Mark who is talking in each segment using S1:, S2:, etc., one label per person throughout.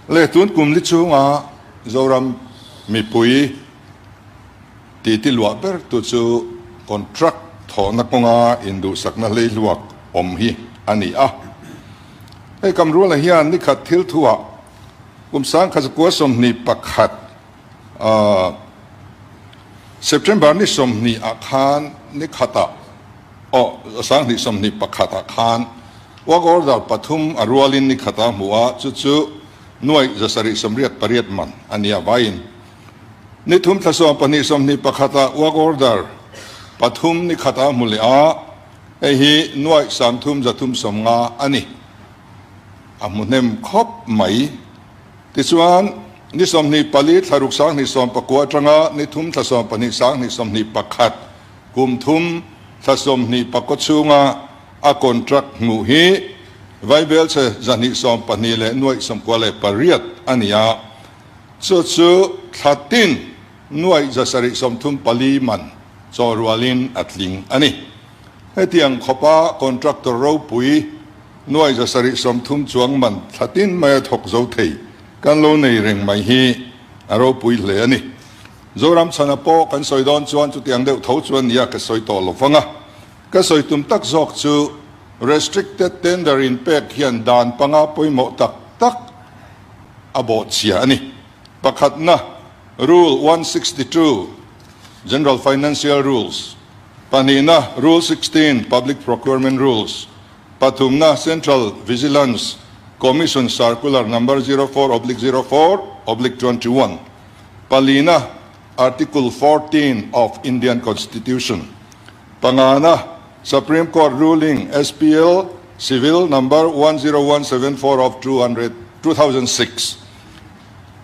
S1: Le tun kum li chhunga Zoram mipui titi luah ber tu chu contract thawhna kawnga induhsakna hleihluak awm hi a ni a. Hei Kamruala hian nikhat thil thuah kum 1921 September ni 20 ah khan nikhatah aw 2021 ah khan work order pathum a rualin nikhat a hmu a, chu chu nuaih 788 man a nia vaiin ni thum thla 12 21 ah work order pathum nikhat a hmu leh a, hei hi nuaih 3350 a ni. A hmu hnem khawp mai. Tichuan, ni 24 thla ruk 2019 atanga ni thum thla 12 2021 kum thum thla 24 chhunga a contract hmuh hi Vaibelchhe 212 leh nuaih 98 a ni a, chu chu thla tin nuaih 734 man chaw rualin a tling a ni. Hetiang khawpa contractor ropui nuaih 730 chuang man thla tin maia thawk zo thei kan lo nei reng mai hi a ropui hle a ni. Zoram chhana pawh kan sawi dawn chuan chutiang deuh tho chuan nia ka sawi tawh lo vang a. Ka sawi tum tak zawk chu restricted tender in pek hian dan panga pawimawh tak tak a bawhchhia a ni. Pakhatna, Rule 162, General Financial Rules, Pahnihna, Rule 16, Public Procurement Rules, Pathumna, Central Vigilance Commission Circular Number 04/04/21, Palina, Article 14 of Indian Constitution, Pangana, Supreme Court Ruling SPL Civil Number 10174 of 2006.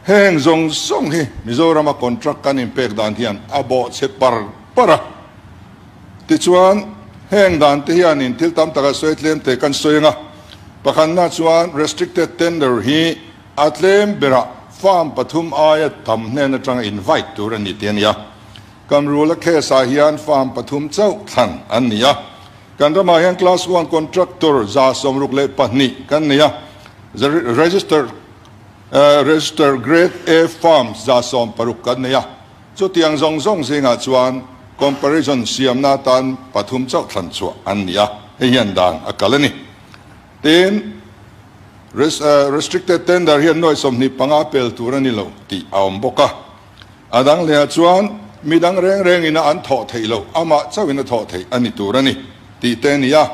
S1: Heng zawng zawng hi Mizorama contract kan inpek dan hian a bawhchhe par par a. Tichuan, heng dan te hianin thil tam taka sawi tlem te kan sawi ang a. Pakhatna chuan restricted tender hi a tlem berah firm pathum aia tam hnen atanga invite tur a ni tih a ni a. Kamrula case ah hian firm pathum chauh thlan an ni a. Kan ramah hian class one contractor 62 kan nei a. Register Register Grade A Farm 60 kan nei a, chutiang zawng zawng zingah chuan comparison siamna atan pathum chauh thlan chhuah an ni a, hei hian dan a kal a ni. Tin, Restricted Tender hian nuai 25 pel tur a ni lo tih a awm bawk a. A dang lehah chuan midang reng rengin a an thawh theih loh, amah chauhin a thawh theih a ni tur a ni tih te a ni a.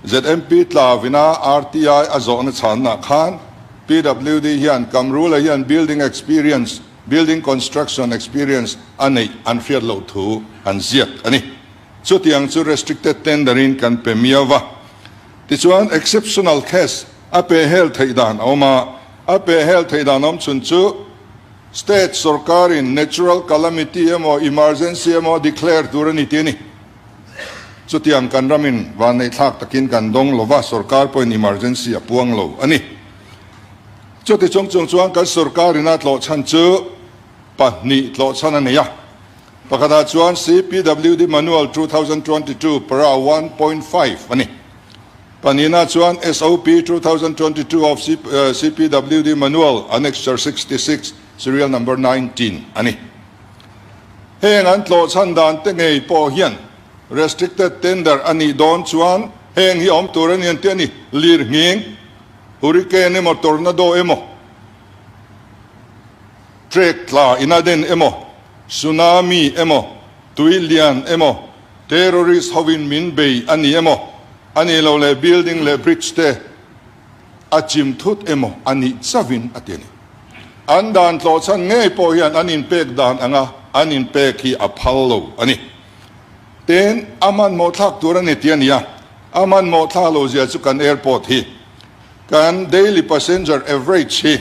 S1: ZMP tlavina RTI a zawhna chhanna khan PWD hian Kamrula hian building experience, building construction experience a neih an hriat loh thu an ziak a ni. Chutiang chu restricted tender in kan pe miau va. Tichuan exceptional case a pe hel theih dan a awm a, a pe hel theih dan awm chhun chu State sorkarin natural calamity emaw emergency emaw a declare tur a ni tih a ni. Chutiang kan ramin vanneihthlak takin kan dawng lo va, sorkar pawhin emergency a puang lo a ni. Chuti chung chung chuan kan sorkarin a tlawh chhan chu pahnih tlawh chhan a nei a. Pakhatah chuan CPWD Manual 2022 para 1.5 a ni. Pahnihna chuan SOP 2022 of CPWD Manual Annexure 66 Serial Number 19 a ni. Heng an tlawh chhan dan te ngei pawh hian restricted tender a nih dawn chuan heng hi awm tur a ni an ti a ni. Lir nghing, hurricane emaw tornado emaw, trek tla inaden emaw, tsunami emaw, tui lian emaw, terrorist hovin min bei a ni emaw, a nih loh leh building leh bridge te a chim thut emaw a nih chauhin a ti a ni. An dan tlawh chhan ngei pawh hian an inpek dan anga an inpek hi a phal lo a ni. Tin, a hmanhmawh thlak tur a ni tih a ni a, a hmanhmawh thlak lo zia chu kan airport hi kan daily passenger average hi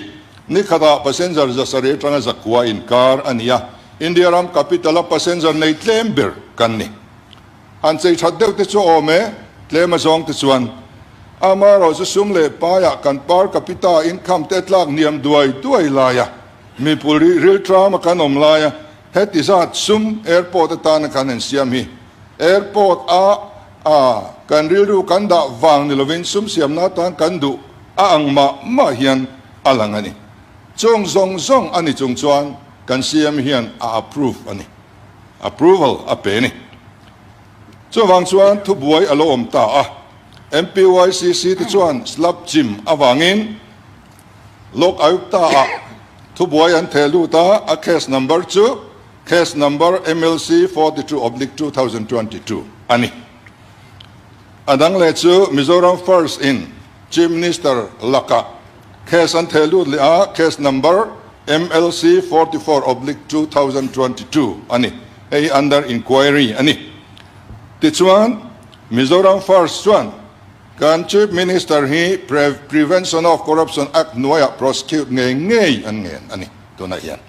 S1: ni khatah passenger 700 atanga 900 inkar a ni a, India ram capital a passenger nei tlem ber kan ni. Han chei that deuh te chu awm e, tlem a zawng te chuan. Amaherawhchu sum leh paiah kan per capita income te tlak hniam duai duai laia mipui rilṭam a kan awm laia heti zat sum airport atana kan han siam hi airport a a kan rilru kan dah vang ni lovin sum siamna atan kan duh a ang mah mah hian a lang a ni. Chung zawng zawng a ni chung chuan kan CM hian a approve a ni. Approval a pe a ni. Chuvang chuan thubuai a lo awm ta a. MPYCC te chuan slab chim avangin Lok Ayukta ah thubuai an theh lut a, a case number chu Case number MLC 42/2022 a ni. A dang leh chu Mizoram First in Chief Minister lakah case an theh lut leh a, case number MLC 44/2022 a ni. Hei hi under inquiry a ni. Tichuan, Mizoram First chuan kan Chief Minister hi Prevention of Corruption Act hnuaiah prosecute ngei ngei an ngen a ni tunah hian.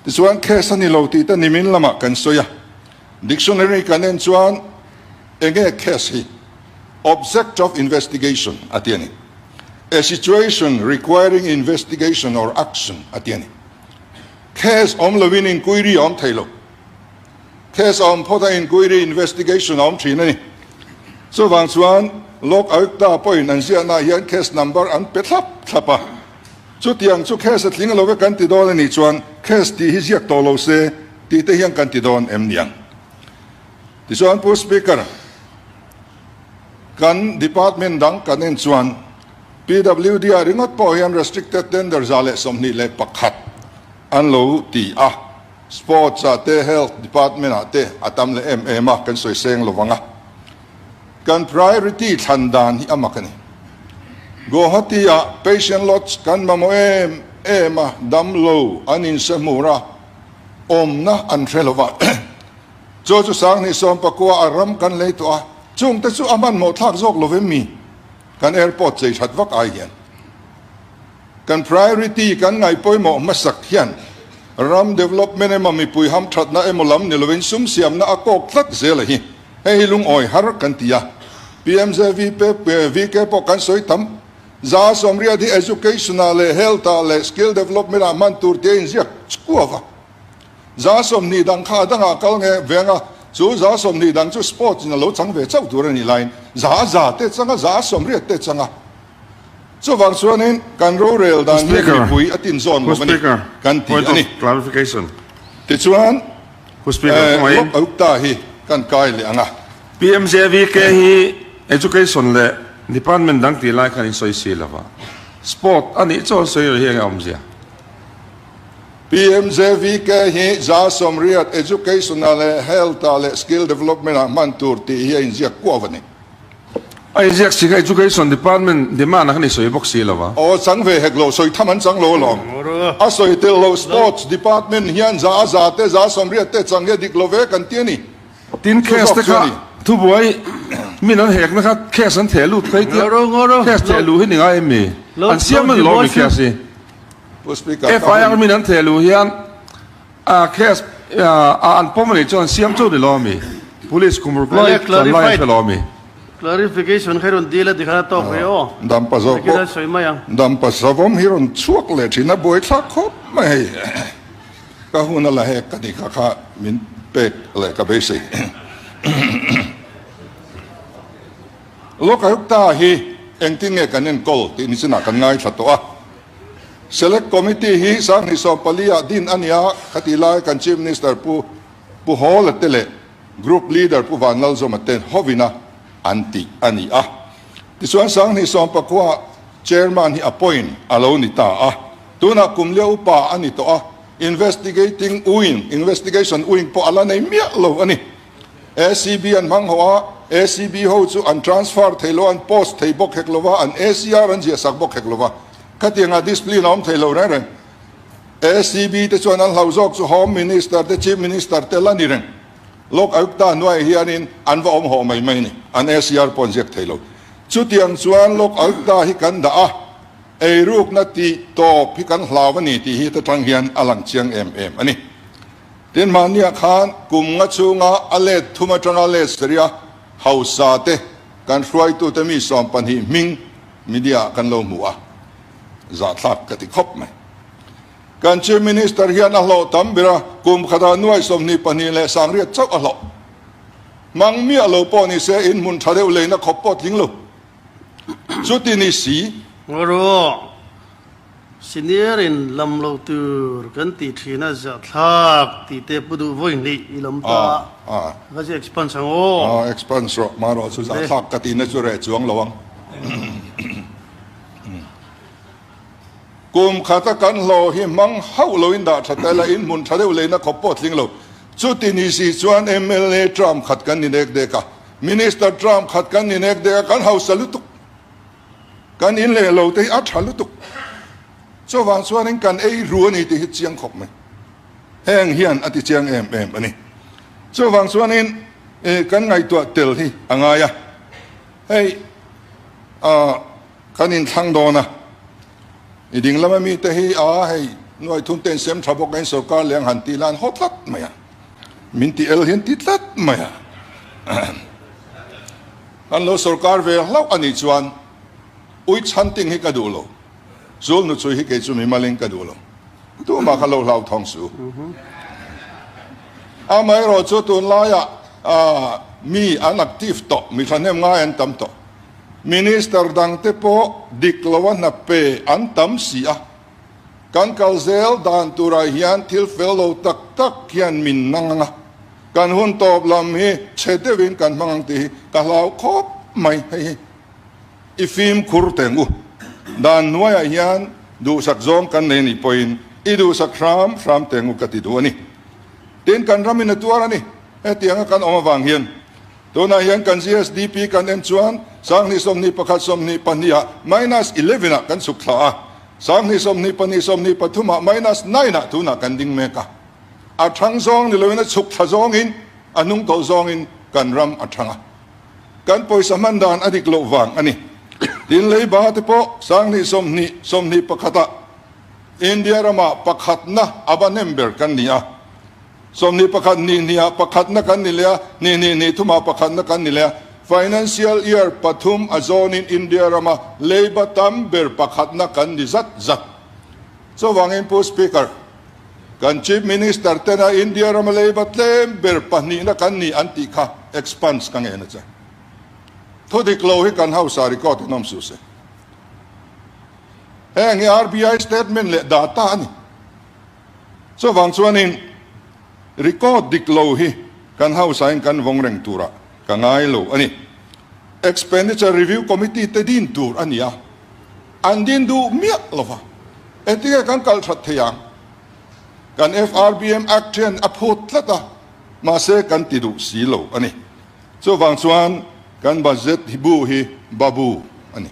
S1: Tichuan case a ni lo tih te nimin lamah kan sawi a, dictionary kan en chuan enge case hi object of investigation a ti a ni, a situation requiring investigation or action a ti a ni. Case awm lovin inquiry a awm thei lo. Case a awm phawt a inquiry investigation a awm thin a ni. Chuvang chuan Lok Ayukta pawhin an ziahnaah hian case number an pe thlap thlap a. Chutiang chu case a tling lo e kan ti dawn a nih chuan case tih hi ziak tawh lo se tih te hian kan ti dawn em niang. Tichuan Pu Speaker, kan department dang kan en chuan PWD ah ringawt pawh hian restricted tender 121 an lo ti a, sports ah te health department ah te a tam leh em em a kan sawi seng lo vang a. Kan priority thlan dan hi a mak a ni. Guwahati ah patient lodge kan mamawh em em a, damlo an inse hmur a, awmna an hre lo va. Chu chu Sanghnih Sawmpakua a ram kan lei tawh a, chungte chu a hmanhmawh thlak zawk lo vem mi? Kan airport chei that vak ai hian kan priority kan ngaihpawimawh hmasak hian ram development emaw mipui hamthatna emaw lam ni lovin sum siamna a kawk tlat zel a hi. Hei hi lungawi har kan ti a, PMJVP VK pawh kan sawi tam. 180 hi Education ah leh Health ah leh Skill Development ah hman tur tia inziak chhuak a. 20 dang kha a dangah kal nge veng a, chu 20 dang chu Sports in a lo chang ve chauh tur a nih laiin za za te chang a, 180 te chang a. Chuvang chuanin kan rorel dan hi mipui a tinzawn lo a ni kan ti a ni. Tichuan.
S2: Pu Speaker, khawngaih in.
S1: Lok Ayukta hi kan kai leh ang a.
S2: PMJVK hi Education leh Department dang tih lai khan in sawi si lova. Sport a nih chuan sawi rih hi enge awmzia?
S1: PMJVK hi 180 Education ah leh Health ah leh Skill Development ah hman tur tih hi a inziak kuau a ni.
S2: A inziak si kha Education Department demand ah khan i sawi bawk si lo a.
S1: Aw chang ve hek lo, sawi tham an chang lo alawm. A sawi tel lo Sports Department hian za a za te, 180 te chang hi a dik lo ve kan ti a ni.
S2: Tin
S1: Chu
S2: case
S1: zawk
S2: te
S1: chu a
S2: kha
S1: ni.
S2: thubuai min an hekna kha case an theh lut khai tia case theh luh hi ni ngai em mi? An siam an lawm i case hi.
S1: Pu Speaker, ka
S2: FIR
S1: hun.
S2: min an theh luh hian A case a an pawm a nih chuan siam chu ni lo ami? Police kum ruk lai chuan lai an hre lo ami?
S3: Clarification kha i rawn dil a tikhan a tawk ve aw.
S1: Dampa zawk
S3: Nakina
S1: pawh
S3: sawi mai ang.
S1: Dampa savawm hi rawn chhuak leh thin a buaithlak khawp mai hei. Ka hun a la hek ka ni kha kha min pek leh ka beisei. Lokayukta hi engtin nge kan enkawl tih nichinah kan ngaithla tawh a. Select Committee hi 2014 ah din a ni a, khatih lai kan Chief Minister Pu Pu Hawla te leh Group Leader Pu Vanlalzawma te hovina an tih a ni a. Tichuan 2019 ah Chairman hi appoint a lo ni ta a, tunah kum lia upa a ni tawh a, Investigating Wing, Investigation Wing pawh a la nei miah lo a ni. ACB an hmang ho a, ACB ho chu an transfer thei lo a, an post thei bawk hek lo va, an ACR an ziah sak bawk hek lo va. Khatiangah discipline a awm thei lo reng reng. ACB te chuan an hlau zawk chu Home Minister te Chief Minister te la ni reng. Lok Ayukta hnuaiah hianin an va awm hawh mai mai a ni. An ACR pawh an ziak thei lo. Chutiang chuan Lok Ayukta hi kan dah a, eirukna tih tawp hi kan hlau a ni tih hi ta tang hian a lang chiang em em a ni. Tin mahniah khan kum nga chhunga a let thum atanga let saria hausa te kan hruaitute mi 12 hming media ah kan lo hmu a, zahthlak ka ti khawp mai. Kan Chief Minister hian a hlawh tam ber a, kum khatah nuai 22 leh 80 chauh a hlawh. Hmang miah lo pawh ni se in hmun tha deuh leina khawp pawh tling lo. Chuti ni si.
S3: Ngaw rawh. Senior in lam lo tur kan tih thin a zahthlak tih te pu duh vawi hnih i lam ta a ka chu expanse ang aw.
S1: Aw expanse rawh marawh chu zahthlak ka tihna chu reh chuang lo ang. Kum khata kan hlawh hi hmang hauh loin dah tha tel a, in hmun tha deuh leina khawp pawh tling lo. Chuti ni si chuan mla term khat kan ni nek dek a, Minister term khat kan ni nek dek a, kan hausa lutuk. Kan in leh lo te hi a tha lutuk. Chuvang chuanin kan ei ru a ni tih hi chiang khawp mai. Heng hian a ti chiang em em a ni. Chuvang chuanin kan ngaihtuah tel hi a ngai a. Hei kan inthlang dawn a, i ding lama mite hi a hei nuai thum te in sem tha bawk a, in sorkar leh ang han tih lan haw tlat mai a. Min ti el hian ti tlat mai a. An lo sorkar ve hlauh a nih chuan ui chhanting hi ka duh lo, zul nu chui hi kei chu mimalin ka duh lo, tumah kha lo hlau thawng suh. Amaherawh chu tunlaiah mi an active tawh, mi thahnem ngai an tam tawh. Minister dangte pawh dik loa hna pe an tam si a, kan kal zel dan turah hian thil fel lo tak tak hian min nang ang a. Kan hun tawp lam hi chhe deuhin kan hmang ang tih hi ka hlau khawp mai. Hei hi i fimkhur teng u. Dan hnuaiah hian duhsak zawng kan nei nih pawhin i duhsak hram hram teng u ka ti duh a ni. Tin, kan ramin a tuar a ni. Hetianga kan awm avang hian tunah hian kan GSDP kan en chuan 2021 22 ah minus 11 ah kan chhuk thla a, 2022 23 ah minus 9 ah tunah kan ding mek a. A thang zawng ni loin a chhuk thla zawngin a hnung tawh zawngin kan ram a thang a. Kan pawisa hman dan a dik loh vang a ni. Tin leiba te pawh 2020 21 ah India ramah pakhatna a va hnem ber kan ni a. 21 hnih hnihah pakhatna kan ni leh a, hnih hnih hnih thumah pakhatna kan ni leh a. Financial year pathum a zawnin India rama leiba tam ber pakhatna kan ni zat zat. Chuvangin Pu Speaker, Kan Chief Minister tena India rama leiba tlem ber pahnihna kan ni an tih kha expunge ka ngen a che. Thu dik lo hi kan hausa record in awm suh se. Heng hi RBI statement leh data a ni. Chuvang chuanin record dik lo hi kan hausa in kan vawng reng turah ka ngai lo a ni. Expenditure Review Committee te din tur a ni a. An din duh miah lo va, engtinge kan kal that thei ang? Kan FRBM Act hian a phut tlat a, mahse kan ti duh si lo a ni. Chuvang chuan kan budget hi bu hi babu a ni.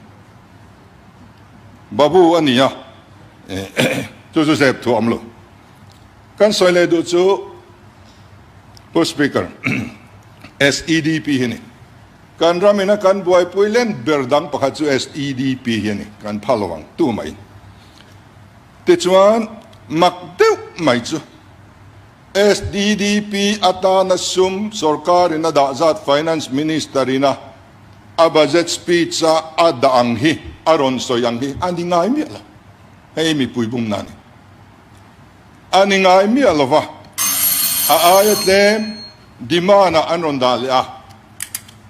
S1: Babu a ni a, chu chu zep thu a awm lo. Kan sawi leh duh chu Pu Speaker, SEDP hi a ni. Kan ram ina kan buaipui len ber dang pakhat chu SEDP hi a ni, kan pha lo ang tu mai. Tichuan, mak deuh mai chu SDDP atana sum sorkar in a dah zat Finance Minister ina a budget speech a a dah ang hi, a rawn sawi ang hi a ni ngai miah lo. Hei mipui bumna a ni. A ni ngai miah lo va, a aia tlem demand ah an rawn dah leh a.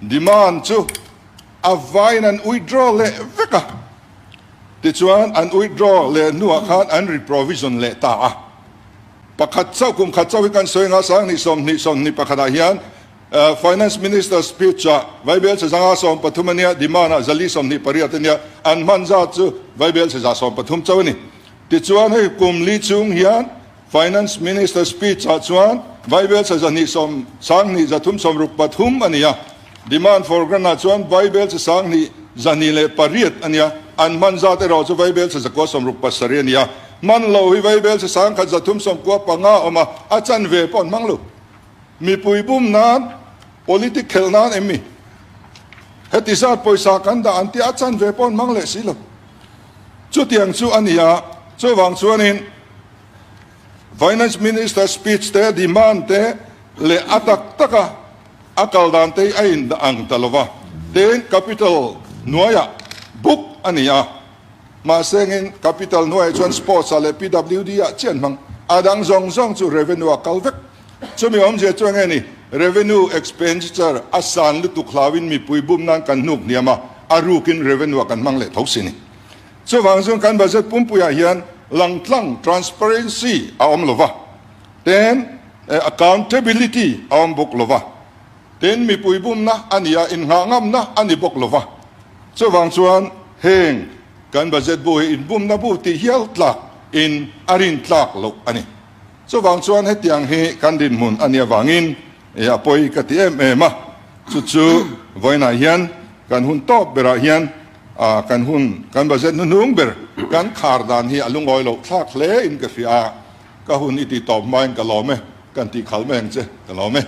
S1: Demand chu a vaiin an withdraw leh vek a, tichuan an withdraw leh hnuah khan an reprovision leh ta a. Pakhat chauh, kum khat chauh hi kan sawi anga 20 20 20 pakhatah hian Finance Minister speech ah Vaibel chhe zanga 13 a nia, demand ah zali 28 a nia, an hman zat chu Vaibel chhe za 13 chauh a ni. Tichuan hei kum li chhung hian Finance Minister speech ah chuan Vaibelchhe 200 10 363 a ni a, Demand for grant ah chuan Vaibelchhe 10 208 a ni a, an hman zat erawh chu Vaibelchhe 967 a ni a, hman lo hi Vaibelchhe 1 395 a awm a, a chanve pawh an hmang lo. Mipui bum nan politic khelh nan em mi? Heti zat pawisa kan dah an tia a chanve pawh an hmang leh si lo. Chutiang chu a ni a, chuvang chuanin Finance Minister speech te, demand te leh a tak taka a kal dan te hi a in ang ta lo va. Tin, capital hnuaiah book a ni a, mahse engin capital hnuaiah chuan sports ah leh PWD ah chiah an hmang. A dang zawng zawng chu revenue ah kal vek. Chumi awmzia chu enge ni? Revenue expenditure a san lutuk hlauin mipui bum nan kan hnuk hniam a, a rukin revenue ah kan hmang leh tho si ni. Chuvang chuan kan budget pumpuiah hian langtlang, transparency, a awm lo va, tin accountability a awm bawk lo va, tin mipui bumna a ni a, innghah ngamna a ni bawk lo va. Chuvang chuan heng kan budget bu hi inbumna bu tih hial tlak in a rin tlak loh a ni. Chuvang chuan hetiang hi kan dinhmun a nih avangin a pawi ka ti em em a, chu chu vawiinah hian kan hun tawp berah hian kan hun kan budget hnuhnung ber kan khar dan hi a lungawi loh thlak hle in ka hria a, ka hun i ti tawp hmain ka lawm e, kan tih khalh mai ang che, ka lawm e.